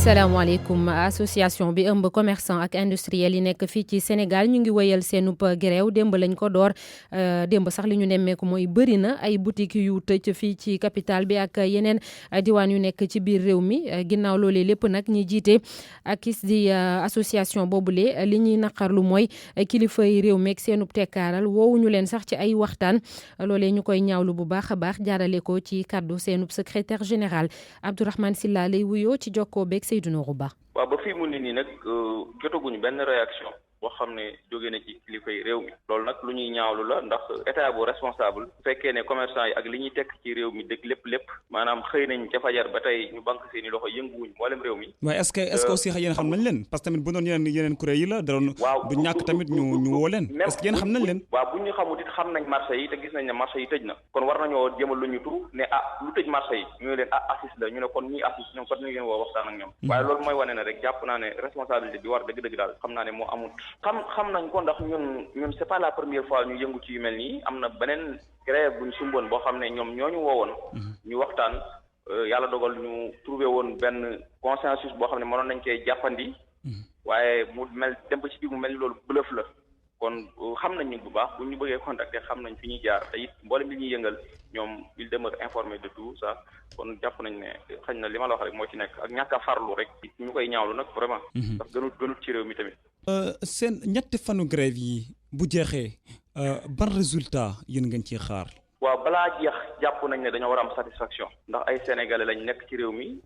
salaamaaleykum. Association bi ëmb commerçant ak industriel yi nekk fii ci Sénégal ñu ngi wéyal seenub grève démb lañ ko door démb sax li ñu nemmeeku mooy bëri na ay boutique yu tëj fii ci capitale bi ak yeneen diwaan yu nekk ci biir réew mi ginnaaw loolee lépp nag ñi jiite ak di association boobule li ñuy naqarlu mooy kilifay réew meeg seenub tekkaaral woowuñu leen sax ci ay waxtaan loolee ñu koy ñaawlu bu baax a baax jaarale ko ci kaddu seenub secrétaire général Abdourahmane Sylla lay wuyoo ci jokkoo beeg Seydou Nourou Ba. waaw ba fii mu ne nii nag jotaguñu benn réaction boo xam ne jóge na ci kilifay réew mi loolu nag lu ñuy ñaawlu la ndax état bu responsable bu fekkee ne commerçant yi ak li ñuy tekk ci réew mi dëkk lépp maanaam xëy nañ ca fajar ba tey ñu banque seeni loxo yënguwuñ mboolem réew mi. waaye est-ce que aussi yéen xam nañ leen parce que tamit bu doon yeneen kuréel yi la daroon du ñàkk tamit ñu woo leen est-ce que yéen xam nañ leen. waaw bu ñu xamut it xam nañ marché yi te gis nañ ne marché yi tëj na kon war nañoo jëmal lu ñu tur ne lu tëj marché yi ñu leen assis la ñu ne kon ñii assis ñoom kon ñu leen woo waxtaan ak ñoom waaye loolu mooy wane ne rek jàpp naa ne responsabilité bi war dëgg-dëgg daal xam naa ne moo amut xam nañ ko ndax ñun c'est pas la première fois ñu yëngu ci yu mel nii am na beneen grève buñ sumboon boo xam ne ñoom ñooñu woowoon ñu waxtaan yàlla dogal ñu trouvé woon benn consensus boo xam ne mënoon nañ cee jàppandi waaye mu mel dem ba ci biir mu mel ni loolu bluff la kon xam nañ ñu bu baax bu ñu bëggee contacter xam nañ fi ñuy jaar te it mboolem li ñuy yëngal ñoom il demeure informé de tout ça kon jàpp nañ ne xëy na li ma la wax rek moo ci nekk ak ñàkk a farlu rek ñu koy ñaawlu nag vraiment ndax gënut ci réew mi tamit seen ñetti fanu grève yi bu jeexee ban résultat yéen ngeen ciy xaar. waaw balaa jeex jàpp nañ ne dañoo war a am satisfaction ndax ay sénégalais lañ nekk ci réew mi.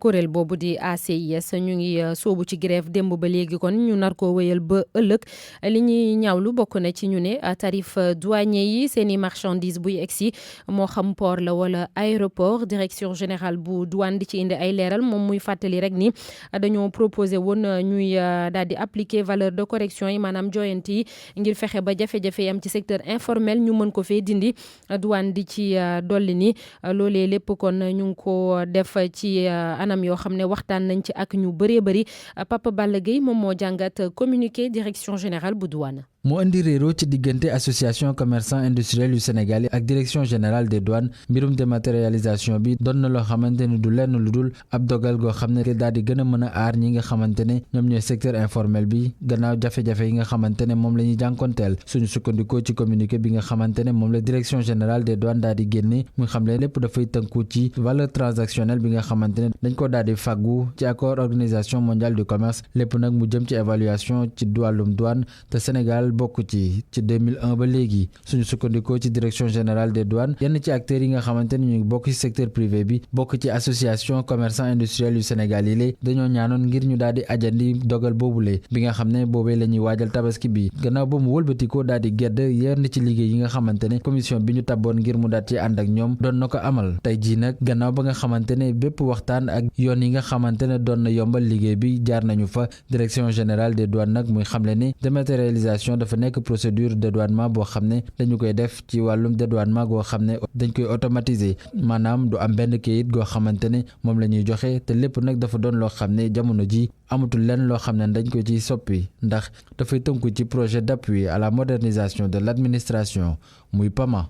kuréel boobu di ACIS ñu ngi soobu ci grève démb ba léegi kon ñu nar koo wéyal ba ëllëg li ñuy ñaawlu bokk na ci ñu ne tarif douanier yi seen i marchandise buy egsi moo xam port la wala aéroport direction générale bu douane di ci indi ay leeral moom muy fàttali rek ni dañoo proposé woon ñuy daal di appliquer valeur de correction yi maanaam joyante yi ngir fexe ba jafe-jafe yi am ci secteur informel ñu mën ko fee dindi douane di ci dolli ni loolee lépp kon ñu ngi ko def ci anam yoo xam ne waxtaan nañ ci ak ñu bëree bëri Papa Balla Gueye moom moo jàngat communiqué direction générale bu douane. moo indi réeroo ci diggante association commerçant industriel yu Sénégal ak direction générale des douanes mbirum dématérialisation bi doon na loo xamante ne du lenn lu dul ab dogal goo xam ne daal di gën a mën a aar ñi nga xamante ne ñoom ñooy secteur informel bi gannaaw jafe-jafe yi nga xamante ne moom la ñuy jànkonteel suñu sukkandikoo ci communiqué bi nga xamante ne moom la direction générale des douanes daal di génne muy xam ne lépp dafay tënku ci valeur transactionnelle bi nga xamante ne dañ ko daal di fàggu ci accord organisation mondiale du commerce lépp nag mu jëm ci évaluation ci wàllum douane te Sénégal bokk ci 2001 ba léegi suñu sukkandikoo ci direction générale des douanes yenn ci acteurs yi nga xamante ne ñu ngi bokk ci secteur privé bi bokk ci association commerçant industriel yu Sénégal yi lée dañoo ñaanoon ngir ñu daal di ajandi dogal boobule bi nga xam ne boobee la ñuy waajal tabaski bi gannaaw ba mu wëlbatikoo daal di gedd yenn ci liggéey yi nga xamante ne commission bi ñu tabboon ngir mu daal ci ànd ak ñoom doon na ko amal tey jii nag gannaaw ba nga xamante ne bépp waxtaan ak yoon yi nga xamante ne doon na yombal liggéey bi jaar nañu fa direction générale des douanes nag muy xamle ne dématérialisation dafa nekk procédure dédouanement boo xam ne dañu koy def ci wàllum dédouanement goo xam ne dañ koy automatiser maanaam du am benn kayit goo xamante ne moom la ñuy joxe te lépp nag dafa doon loo xam ne jamono ji amatul lenn loo xam ne dañ ko ciy soppi ndax dafay tënku ci projet d'appui à la modernisation de l'administration muy PAMA.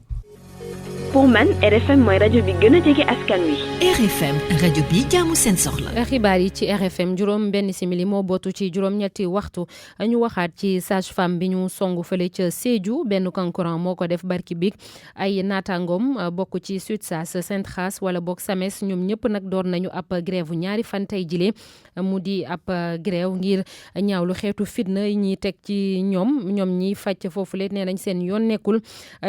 pour man RFM mooy rajo bi gën a jege askan wi. RFM rajo bi jaamu seen soxla. xibaar yi ci RFM juróom benn simili moo bootu ci juróom-ñetti waxtu ñu waxaat ci sage-femme bi ñu songu fële ca Sédhiou benn kankuran moo ko def barki biig ay naataangoom bokk ci SUTSAS Centras wala bokk SAMES ñoom ñëpp nag door nañu ab grève ñaari fan tey jile mu di ab grève ngir ñaawlu xeetu fitna yi ñuy teg ci ñoom ñiy fàcc foofu le nee nañ seen yoon nekkul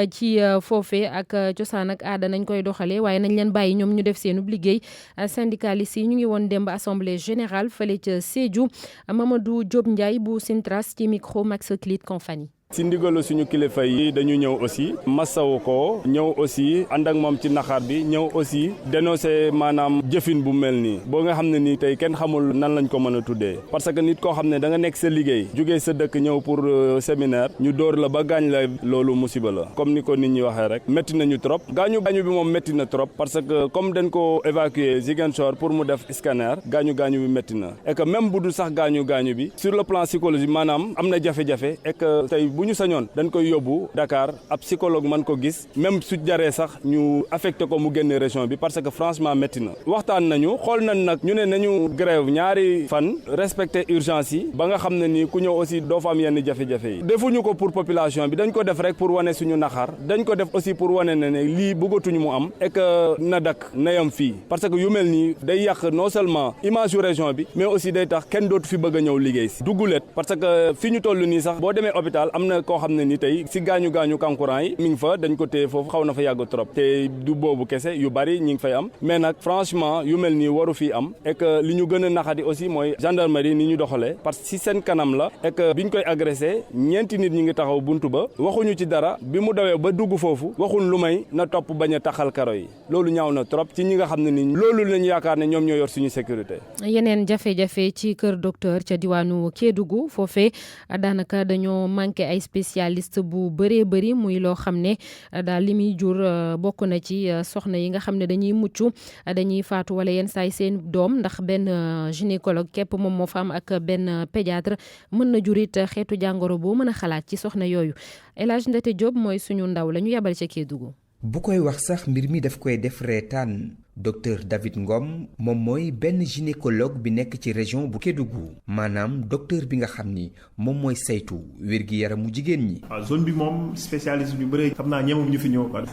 ci foofee ak cosaan ak aada nañ koy doxalee waaye nañ leen bàyyi ñoom ñu def seenub liggéey syndicalistes yi ñu ngi woon démb assemblée générale fële ca Sédhiou Mamadou Diop Ndiaye bu Sintras ci micro Max Clit Compagnie. ci ndigalu suñu kilifa yi dañu ñëw aussi masawu ko ñëw aussi ànd ak moom ci naxaar bi ñëw aussi dénoncer maanaam jëfin bu mel nii boo nga xam ne nii tey kenn xamul nan lañ ko mën a tuddee parce que nit koo xam ne da nga nekk sa liggéey jógee sa dëkk ñëw pour séminaire ñu dóor la ba gaañ la loolu musiba la comme ni ko nit ñi waxee rek métti nañu trop gaañu bi moom métti na trop parce que comme dañ ko évacuer Ziguinchor pour mu def scanner gaañu bi métti na et que même bu dul sax gaañu bi sur le plan psychologique maanaam am na jafe-jafe et que tey bu bu ñu sañoon dañ koy yóbbu Dakar ab psychologue man ko gis même su jaree sax ñu affecté ko mu génn région bi parce que franchement métti na waxtaan nañu xool nañ nag ñu ne nañu grève ñaari fan respecté urgence yi ba nga xam ne ni ku ñëw aussi doo fa am yenn jafe-jafe yi defuñu ko pour population bi dañ ko def rek pour wane suñu naxar dañ ko def aussi pour wane ne lii bëggatuñu mu am et que na dak na yam fii parce que yu mel nii day yàq non seulement image yu région bi mais aussi day tax kenn dootu fi bëgg a ñëw liggéey si duggulet parce que fi ñu toll nii sax boo demee hôpital am na koo xam ne ni tey si gaañu kankurang yi mi ngi fa dañ ko téye foofu xaw na fa yàgg trop te du boobu kese yu bari ñi ngi fay am mais nag franchement yu mel nii waru fii am et que li ñu gën a naxadi aussi mooy gendarmerie ni ñu doxalee parce que si seen kanam la et que biñ koy agressé ñeenti nit ñi ngi taxaw buntu ba waxuñu ci dara bi mu dawee ba dugg foofu waxuñ lu may na topp bañ a taxal karo yi loolu ñaaw na trop ci ñi nga xam ne ni loolu lañu yaakaar ne ñoom ñoo yor suñu sécurité. yeneen jafe-jafe ci kër docteur ca diwaanu Kédougou foofee daanaka dañoo manqué ay spécialiste bu bëree bëri muy loo xam ne daal li muy jur bokk na ci soxna yi nga xam ne dañuy mucc dañuy faatu wala yenn saay seen doom ndax benn gynécologue képp moom moo fa am ak benn pédiatre mën na jurit xeetu jàngoro boo mën a xalaat ci soxna yooyu El Hadj Ndete Diop mooy suñu ndaw la ñu yebal ca Kédougou. bu koy wax sax mbir mi daf koy def reetaan docteur David Ngom moom mooy benn gynécologue bi nekk ci région bu Kédougou maanaam docteur bi nga xam ni moom mooy saytu wér-gi-yaramu jigéen ñi. zone bi moom spécialiste yu bëri xam naa ñemewuñu ñu fi ñëw quoi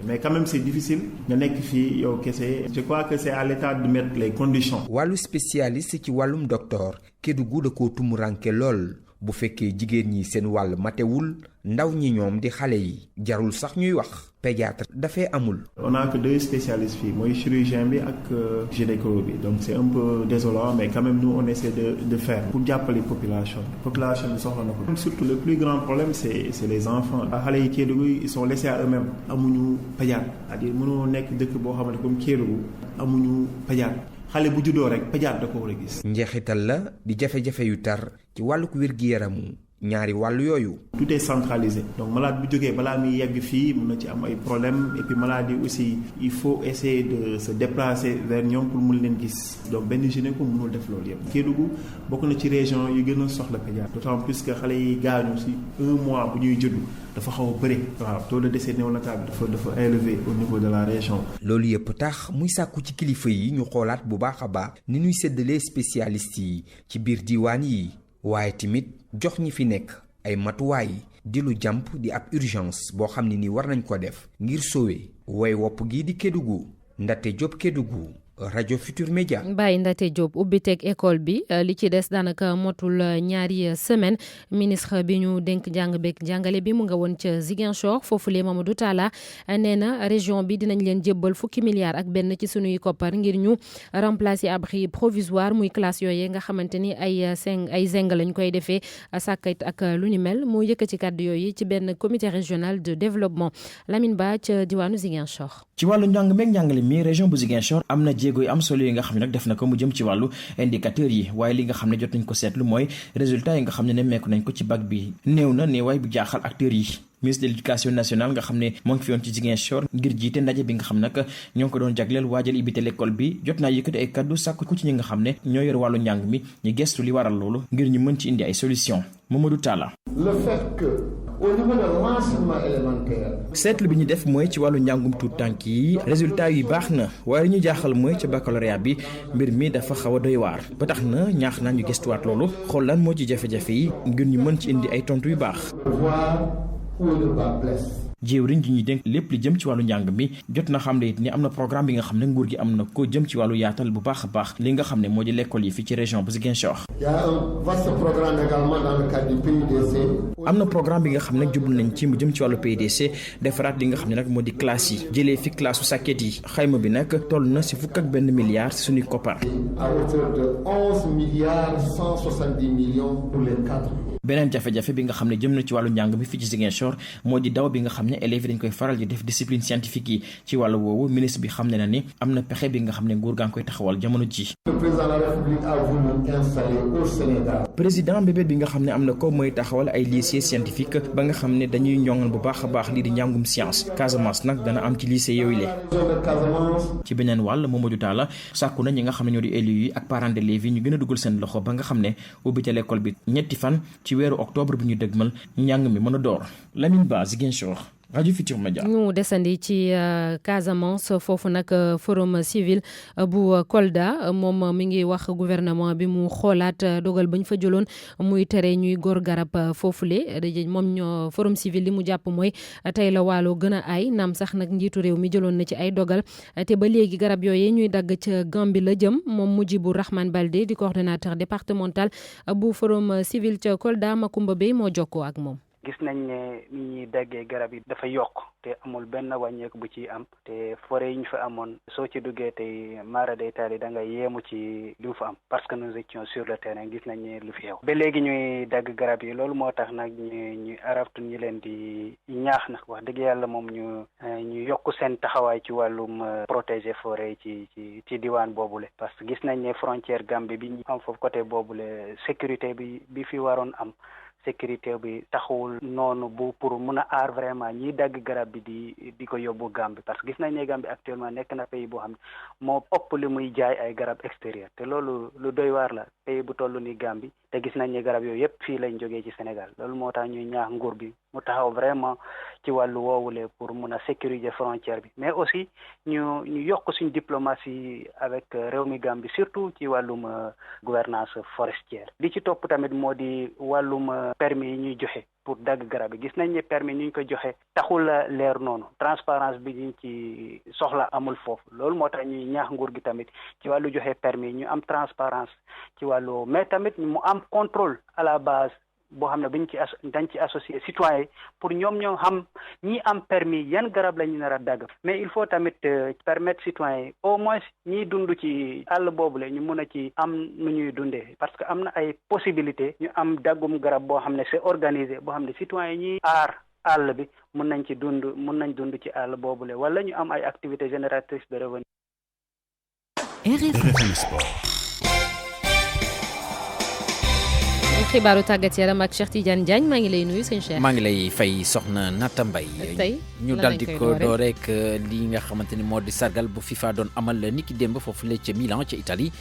mais quand même c'est difficile nga nekk fii yow kese. je crois que c'est à l'état de mettre les conditions. wàllu spécialiste ci wàllum docteur Kédougou da koo tumuranke lool. bu fekkee jigéen ñi seen wàll matewul ndaw ñi ñoom di xale yi jarul sax ñuy wax pédiatre dafay amul. on a que 2 spécialistes fii mooy chirurgien bi ak gynécologue bi donc c'est un peu désolant mais quand même nous on essaie de faire pour jàppale population bi soxla na ko. surtout le plus grand problème c'est les enfants. xale yi Kédougou ils sont laissés à eux-mêmes amuñu pédiatre c'est-à-dire mënoo nekk dëkk boo xamante comme Kédougou amuñu pédiatre. xale bu juddoo rek pédiatre da ko war a gis. njeexital la di jafe-jafe yu tar ci wàllu wér-gi-yaramu ñaari wàllu yooyu. tout est centralisé donc malade bu jógee balaa muy yegg fii mën na ci am ay problèmes et puis malade yi aussi il faut essayer de se déplacer vers ñoom pour mun leen gis donc benn gynéco mënul def loolu yëpp. Kédougou bokk na ci région yu gën a soxla pédiatre d'autant plus que xale yi gaañu si 1 mois bu ñuy juddu dafa xaw a bëri. waaw taux de décès néonatal bi dafa élevé au niveau de la région. loolu yëpp tax muy sàkku ci kilifa yi ñu xoolaat bu baax a baax ni ñuy séddalee spécialistes yi ci biir diwaan yi waaye tamit jox ñi fi nekk ay matuwaay di lu jàmp di ab urgence boo xam ne ni war nañ ko def ngir sauver way wopp gii di Kédougou. Ndate Diop Kédougou rajo Futur Média. Baye Ndate Diop ubbiteeg école bi li ci des daanaka motul ñaari semaine ministre bi ñu dénk jàng beeg jàngale bi mu nga woon ca Ziguinchor foofulee Mamadou Talla nee na région bi dinañ leen jébbal fukki milliards ak benn ci sunuy koppar ngir ñu remplacer abri provisoire muy classe yooyu nga xamante ni ay zeng lañ koy defee sàkkat ak lu ni mel moo yëkkati kàddu yooyu ci benn comité régional de développement Lamine Ba ca diwaanu Ziguinchor. ci wàllu njàng meeg njàngale mi région bu Ziguinchor am na jéego yu am solo yi nga xam ne nag def na ko mu jëm ci wàllu indicateurs yi waaye li nga xam ne jot nañ ko seetlu mooy résultat yi nga xam ne nemmeeku nañ ko ci bac bi néew na néewaay bu jaaxal acteurs yi. ministre de l'éducation nationale nga xam ne moo ngi fi yoon ci Ziguinchor ngir jiite ndaje bi nga xam nag ñoo ngi ko doon jagleel waajal ibite l'école bi jot naa yëkkati ay kaddu sàkku ku ci ñi nga xam ne ñoo yor wàllu njàng mi ñu gestu li waral loolu ngir ñu mën ci indi ay solution Mamadou Talla. Le fait que au niveau de l'enseignement élémentaire. seetlu bi ñu def mooy ci wàllu njàngum tuut tànk yi résultat yi baax na waaye li ñu jaaxal mooy ca baccalauréat bi mbir mi dafa xaw a doy waar ba tax na ñaax naa ñu gestuwaat loolu xool lan moo ci jafe-jafe yi ngir ñu mën ci indi ay tontu yu baax. jéewriñ ji ñuy dénk lépp li jëm ci wàllu njàng mi jot na xam ne it ni am na programme bi nga xam ne nguur gi am na ko jëm ci wàllu yaatal bu baax a baax li nga xam ne moo di l'école yi fii ci région bu Ziguinchor. Il y a un vaste programme également dans le cadre du PUDC. am na programme bi nga xam ne jublu nañ ci mu jëm ci wàllu PUDC defaraat li nga xam ne nag moo di classe yi jëlee fi classe su sàkket yi xayma bi nag toll na si fukk ak benn milliard si suñuy koppar. à hauteur de 11 milliards 170 millions pour les 4. beneen jafe-jafe bi nga xam ne jëm na ci wàllu njàng mi fii ci Ziguinchor moo di daw bi nga xam ne élèves yi dañ koy faral di def discipline scientifique yi ci wàllu woowu ministre bi xam ne na ni am na pexe bi nga xam ne nguur gaa ngi koy taxawal jamono ji. Le président de la République a voulu installer au Sénégal. président mbébét bi nga xam ne am na ko mooy taxawal ay lycée scientifique ba nga xam ne dañuy ñoŋal bu baax a baax lii di njàngum science Casamance nag dana am ci lycée yooyu le ci beneen wàll Mamadou Talla sàkku na ñi nga xam ne ñoo di élus yi ak parents d'élèves yi ñu gën a dugal seen loxo ba nga xam ne ubbite l'école bi ñetti fan ci ci weeru octobre bi ñu dëgmal njàng mi mën a door. Lamine Ba Ziguinchor Radio Futur Média. ñu desandi ci Casamance foofu nag forum civil bu Kolda moom mi ngi wax gouvernement bi mu xoolaat dogal bañ fa jëloon muy tere ñuy góor garab foofule moom forum civil li mu jàpp mooy tey la waalo gën a aay naam sax nag njiitu réew mi jëloon na ci ay dogal te ba léegi garab yooyee ñuy dagg ca Gambie la jëm moom Mujibou Rahman Baldé di coordonnateur départemental bu forum civil ca Kolda Makumba Bey moo jokkoo ak moom. gis nañ ne ni ñuy daggee garab yi dafa yokk te amul benn wàññeeku bu ci am te forêt yi ñu fa amoon soo ci duggee tey mara day taali da nga yéemu ci li mu fa am parce que nous étions sur le terrain gis nañ ne lu fi xew ba léegi ñuy dagg garab yi loolu moo tax nag ñu araftu ñu leen di ñaax nag wax dëgg yàlla moom ñu yokk seen taxawaay ci wàllum protéger forêt yi ci diwaan boobule parce que gis nañ ne frontière Gambie bi ñu am foofu côté boobule sécurité bi fi waroon am sécurité bi taxawul noonu pour mun a aar vraiment ñiy dagg garab bi di ko yóbbu Gambie parce que gis nañ ne Gambie actuellement nekk na pays boo xam ne moo ëpp li muy jaay ay garab extérieur te loolu lu doy waar la pays bu toll ni Gambie te gis nañ ne garab yooyu yëpp fii lañ jógee ci Sénégal loolu moo tax ñuy ñaax nguur bi mu taxaw vraiment ci wàllu woowule pour mun a sécuriser frontière bi mais aussi ñu yokk suñ diplomatie avec réew mi Gambie surtout ci wàllum gouvernance forestière li ci topp tamit moo di wàllum permis yi ñuy joxe pour dagg garab yi gis nañ ne permis ni ñu ko joxe taxul la leer noonu transparence bi ñu ci soxla amul foofu loolu moo tax ñuy ñaax nguur gi tamit ci wàllu joxe permis ñu am transparence ci wàllu mais tamit mu am contrôle à la base boo xam ne dañ ci associé citoyen pour ñoom ñoo xam ñi am permis yan garab la ñu nar a dagg mais il faut tamit permettre citoyen au moins ñiy dund ci àll boobule ñu mun a ci am nu ñuy dundee parce que am na ay possibilité ñu am daggum garab boo xam ne c'est organisé boo xam ne citoyen ñi aar àll bi mun nañ dund ci àll boobule wala ñu am ay activités génératrices de revenus. RFM Sport. xibaaru tàggat yaram ak Cheikh Tidiane Diagne maa ngi lay nuyu sëñ Cheikh. maa ngi lay fay soxna Nata Mbaye. tey ñu dal di ko door rek li nga xamante ni moo di sargal bu FIFA doon amal niki démb foofu la ca Milan ca Italie.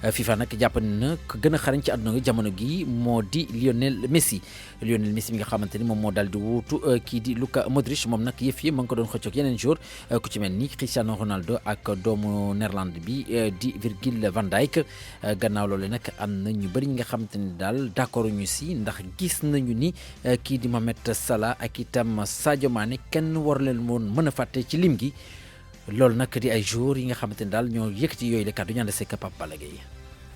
FIFA nag jàpp na ko gën a xarañ ci àdduna jamono gi moo di Lionel Messi mi nga xamante ni moom moo daal di wuutu kii di Luka Modric moom nag yëf yi ma ngi ko doon xëccoog yeneen jour ku ci mel ni Cristiano Ronaldo ak doomu Néerlande bi di Virgil van Dijk gannaaw loolu nag am na ñu bëri ñi nga xamante ni daal d'accord ñu si ndax gis nañu ni kii di Mohamed Salah ak itam Sadio Mané kenn war leen woon mën a fàtte ci lim gi. loolu nag di ay jours yi nga xamante ni daal ñoo yëkkati yooyu la kàddu ñu ànd seeg Pape Balla Gueye.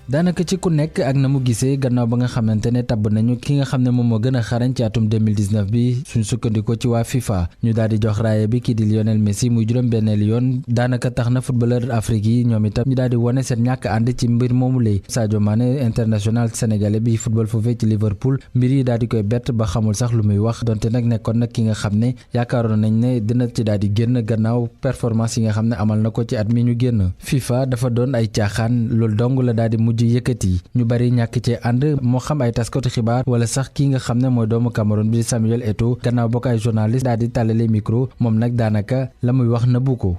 daanaka ci ku nekk ak na mu gisee gannaaw ba nga xamante ne tabb nañu ki nga xam ne moom moo gën a xarañ ci atum 2019 bi suñ sukkandikoo ci waa FIFA ñu daal di jox raaye bi kii di Lionel Messi muy juróom-benneelu yoon daanaka tax na footballeur Afrique yi ñoom itam ñu daal di wane seen ñàkk ànd ci mbir moomu lay Sadio Mané international sénégalais bi football foofee ci Liverpool mbir yi daal di koy bett ba xamul sax lu muy wax donte nag nekkoon nag ki nga xam ne yaakaaroon nañ ne dina ci daal di génn gannaaw performance yi nga xam ne amal na ko ci at mi ñu génn FIFA dafa doon ay caaxaan loolu dong la daal di mujj yëkkati ñu bari ñàkk ci ànd moo xam ay taskatu xibaar wala sax ki nga xam ne mooy doomu Cameroun bi Samuel Eto'o gannaaw bokk ay journaliste daal di tàllale micro moom nag daanaka la muy wax nëbbu ko.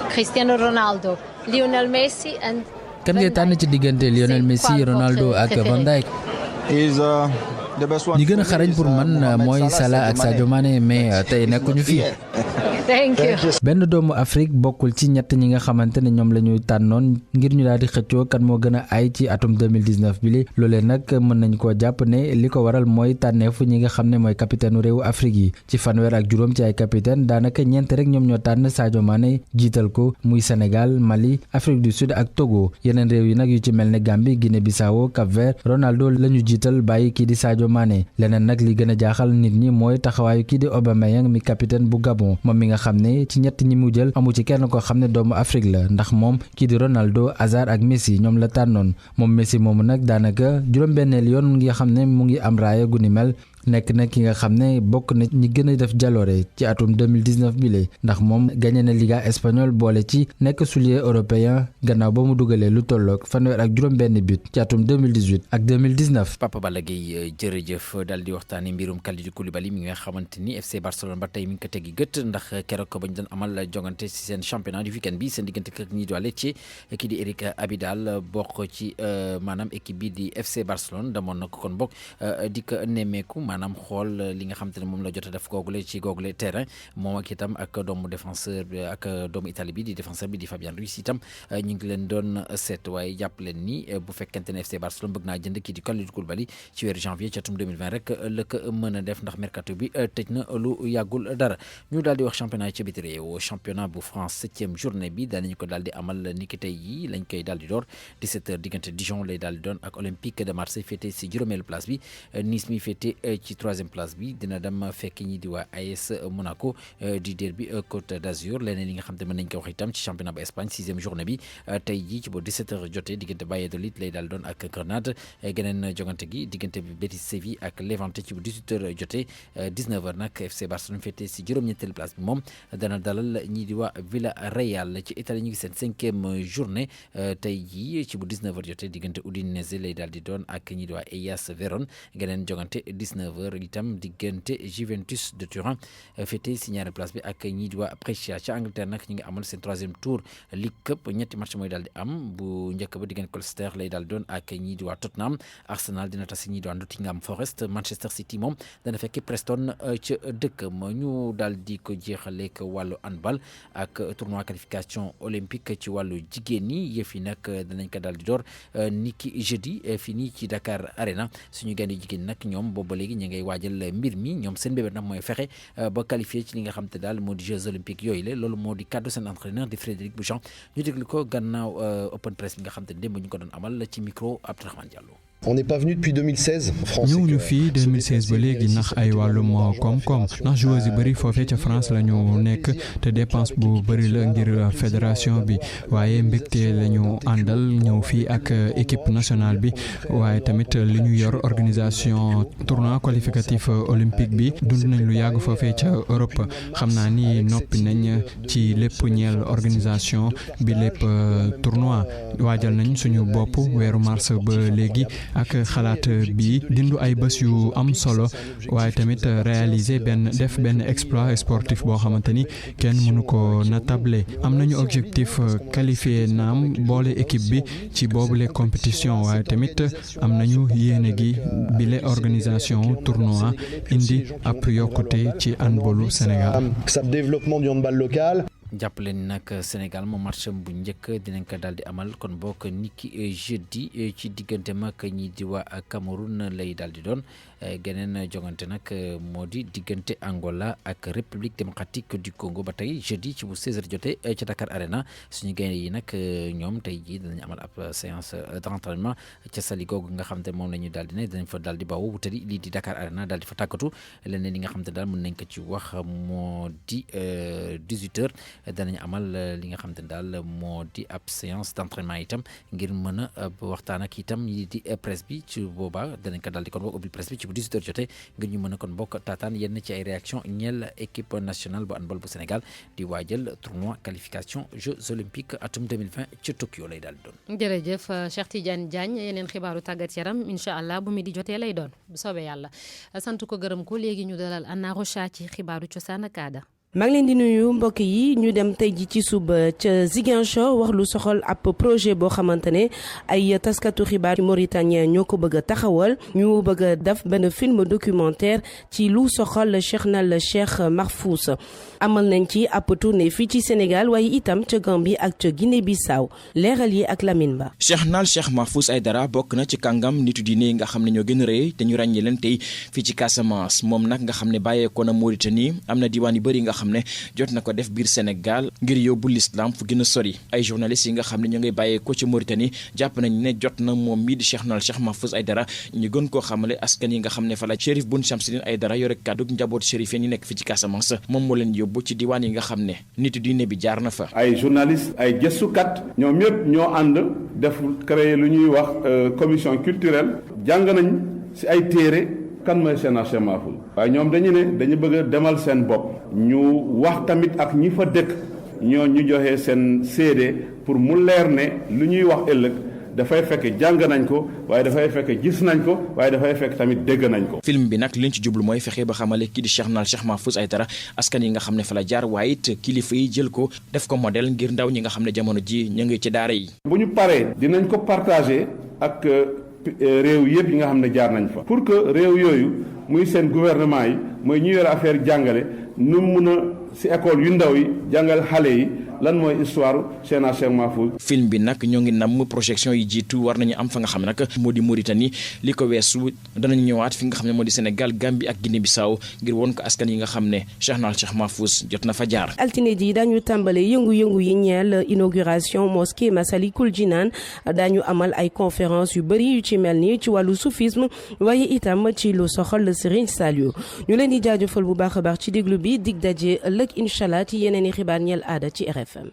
Cristiano Ronaldo, Lionel Messi and kan ngay tànn ci diggante Lionel Messi Ronaldo ak Van Dijk. ñi gën a xarañ pour man mooy Salah ak Sadio Mané mais tey nekkuñu fi. Thank you. benn doomu Afrique bokkul ci ñett ñi nga xamante ne ñoom la ñu tànnoon ngir ñu daal di xëccoo kan moo gën a ay ci atum 2019 bi li loolee nag mën nañ koo jàpp ne li ko waral mooy tànneefu ñi nga xam ne mooy capitaine réewu Afrique yi ci fanweer ak juróom ci ay capitaine daanaka ñeent rek ñoom ñoo tànn Sadio Mané jiital ko muy Sénégal Mali Afrique du Sud ak Togo yeneen réew yi nag yu ci mel ne Gambie Guinée-Bissau Cap-Vert Ronaldo la ñu jiital bàyyi kii di Sadio Mané leneen nag li gën a jaaxal nit ñi mooy taxawaayu kii di Aubameyang mi capitaine bu Gabon moom mi nga xam ne ci ñett ñi mu jël amu ci kenn koo xam ne doomu Afrique la ndax moom kii di Ronaldo Hazard ak Messi ñoom la tànnoon moom Messi moomu nag daanaka juróom-benneel yoon nga xam ne mu ngi am raaya gu ni mel nekk na ki nga xam ne bokk na ñi gën a def jaloore ci atum 2019 bi le ndax moom gagné na Liga espagnole boole ci nekk soulier européen gannaaw ba mu dugalee lu tolloog fanweer ak juróom-benn but ci atum 2018 ak 2019. Papa Balla Gaye jërëjëf daal di waxtaanee mbirum Kalidou Koulibaly mi nga xamante ni FC Barcelone ba tey mi ngi ko teggi gët ndax keroog bañ doon amal jongante ci seen championnat du weekend bi seen diggante ak ñi doon Lecce kii di Eric Abidal bokk ci maanaam équipe bi di FC Barcelone demoon na ko kon bokk di ko nemmeeku maanaam xool li nga xamante ne moom la jot a def googule ci googule terrain moom ak itam ak doomu défenseur bi ak doomu Italie bi di défenseur bi di Fabian Ruiz itam ñu ngi leen doon seet waaye jàpp leen ni bu fekkente ne FC Barcelone bëgg naa jënd kii di Kalidou Koulibaly ci weeru janvier ci atum 2020 rek la ko mën a def ndax mercato bi tëj na lu yàggul dara. ñu daal di wax championnat ci biti réew championnat bu France 7e journée bi daanañu ko daal di amal niki tey yi lañ koy daal di door 17h diggante Dijon lay daal di doon ak Olympique de Marseille féete si juróomeelu place bi Nice mi féete ci 3e place bi dina dem fekk ñi di waa AS Monaco di derby Côte d'Azur leneen li nga xam te mën nañ ko wax itam ci championnat bu Espagne 6e journée bi tey jii ci boo 17h jotee diggante Valladolid lay daal doon ak Grenade geneen jongante gi diggante Betis Séville ak Levante ci bu 18h jotee 19h nag FC Barcelone féete si juróom-ñetteelu place bi moom dana dalal ñii di waa Villarreal ci Italie ñu ngi seen 5e journée tey jii ci bu 19h jotee diggante Udinese lay daal di doon ak ñii di waa Hellas Vérone geneen jongante 19h itam diggante Juventus de Turin féete si ñaari place bi ak ñii di waa Brescia ci Angleterre nag ñu ngi amal seen 3e tour League Cup ñetti match mooy daal di am bu njëkk ba diggante Colchester lay daal doon ak ñii di waa Tottenham Arsenal dina tas ñii di waa Nottingham Forest Manchester City moom dana fekk Preston ca dëkk ma ñu daal di ko jeexale ak wàllu handball ak tournoi qualification olympique ci wàllu jigéen ñi yëf yi nag danañ ko daal di door niki jeudi fii nii ci Dakar Arena suñu gaynde jigéen nag ñoom boobu ba léegi ñu ngay waajal mbir mi ñoom seen bébét nag mooy fexe ba qualifié ci li nga xam te daal moo di Jeux olympiques yooyu la loolu moo di kàddu seen entraîneur di Frédéric Bouchamp ñu déglu ko gannaaw open press bi nga xam te ne démb ñu ko doon amal ci micro Abdourahmane Diallo. On n'est pas venu depuis 2016 en France. ñëwuñu fii 2016 ba léegi ndax ay wàllum koom-koom ndax joueurs yu bëri foofee ca France la ñu nekk te dépense bu bëri la ngir fédération bi waaye mbégte la ñu àndal ñëw fii ak équipe nationale bi waaye tamit li ñu yor organisation tournoi qualificatif olympique bi dund nañ lu yàgg foofee ca Europe xam naa ni noppi nañ ci lépp ñeel organisation bi lépp tournoi waajal nañ suñu bopp weeru mars ba léegi. ak xalaat bi dindu ay bés yu am solo waaye tamit réaliser def benn exploit sportif boo xamante ni kenn mënu ko natable am nañu objectif qualifié naam boole équipe bi ci boobule compétition waaye tamit am nañu yéene gi bile organisation tournoi indi ab yokkute ci handballu Sénégal. développement du handball local. jàppale ni nag Sénégal moom match bu njëkk dinañ ko daal di amal kon bokk niki jeudi ci diggante mag ñi di waa Cameroun lay daal di doon geneen jongante nag moo di diggante Angola ak République démocratique du Congo ba tey jeudi ci bu 16h jotee ca Dakar Arena suñu gaynde yi nag ñoom tey jii dinañ amal ab séance d'entraînement ca sali googu nga xam te moom la ñu daal di ne dinañ fa daal di bawoo wutali lii di Dakar Arena daal di fa tàggatu leneen li nga xam te daal mën nañ ko ci wax moo di 18h. danañ amal li nga xam te daal moo di ab séance d'entraînement itam ngir mën a waxtaan ak itam yi di presse bi ci boobaa danañ ko daal di kon bokk ubbil presse bi ci bu 18h jotee ngir ñu mën a kon bokk taataan yenn ci ay réaction ñeel équipe nationale bu handball bu Sénégal di waajal tournoi qualification Jeux olympiques atum 2020 ci Tokyo lay daal di doon. jërëjëf Cheikh Tidiane Diagne yeneen xibaaru tàggat yaram incha allah bu mi di jotee lay doon bu soobee yàlla sant ko gërëm ko léegi ñu dalal Anna Rocha ci xibaaru cosaan ak aada. maa ngi leen di nuyu mbokk yi ñu dem tey ji ci suba ca Ziguinchor wax lu soxal ab projet boo xamante ne ay taskatu xibaar mauritanien ñoo ko bëgg a taxawal ñu bëgg a def benn film documentaire ci lu soxal Cheikh Mahfouz amal nañ ci ab tournée fii ci Sénégal waaye itam ca Gambie ak ca Guinée-Bissau leeral yi ak Lamine Ba. Cheikh Mahfouz Aïdara bokk na ci kàngam nitu diine yi nga xam ne ñoo gën a rëy te ñu ràññee leen tey fii ci Casamance moom nag nga xam ne bàyyeekoo na Mauritanie am na diwaan yu bëri nga xam ne jot na ko def biir Sénégal ngir yóbbu l'islam fu gën a sori ay journalistes yi nga xam ne ñu ngay bàyyeekoo ci Mauritanie jàpp nañ ne jot na moom mii di Cheikh Mahfouz Aïdara ñu gën koo xamale askan yi nga xam ne fa la Chérif Boun Chamsidine Aïdara yore kàddu njaboot chérif yi nekk fii ci Casamance moom moo leen yóbbu ci diwaan yi nga xam ne nitu diine bi jaar na fa. ay journalistes ay gëstukat ñoom ñëpp ñoo ànd def créer lu ñuy wax commission culturelle jàng nañ ci ay téere kan mooy Cheikh Mahfouz waaye ñoom dañu ne dañu bëgg a demal seen bopp ñu wax tamit ak ñi fa dëkk ñoo ñu joxe seen seede pour mu leer ne lu ñuy wax ëllëg dafay fekk jàng nañ ko waaye dafay fekk gis nañ ko waaye dafay fekk tamit dégg nañ ko. film bi nag liñ ci jublu mooy fexe ba xamale kii di Cheikh Mahfouz Aïdara askan yi nga xam ne fa la jaar waaye it kilifa yi jël ko def ko modèle ngir ndaw ñi nga xam ne jamono ji ñu ngi ci daara yi. bu ñu paree dinañ ko partager ak réew yëpp yi nga xam ne jaar nañ fa. pour que réew yooyu muy seen gouvernement yi mooy ñu yore affaire jàngale nu mun a si école yu ndaw yi jàngal xale yi. lan mooy histoire Cheikh Mahfouz. film bi nag ñoo ngi namm projection yi jiitu war nañu am fa nga xam ne nag moo di Mauritanie li ko weesu danañu ñëwaat fi nga xam ne moo di Sénégal Gambie ak Guinée Bissau ngir woon ko askan yi nga xam ne Cheikh Mahfouz jot na fa jaar. altine ji dañu tàmbale yëngu-yëngu yi ñeel inauguration mosquée Massalikul Jinaan dañu amal ay conférence yu bëri yu ci mel ni ci wàllu soufisme waaye itam ci lu soxal Serigne Saliou ñu leen di jaajëfal bu baax a baax ci déglu bi dig daje ëllëg incha allah ci yeneen i xibaar ñeel aada ci RFM.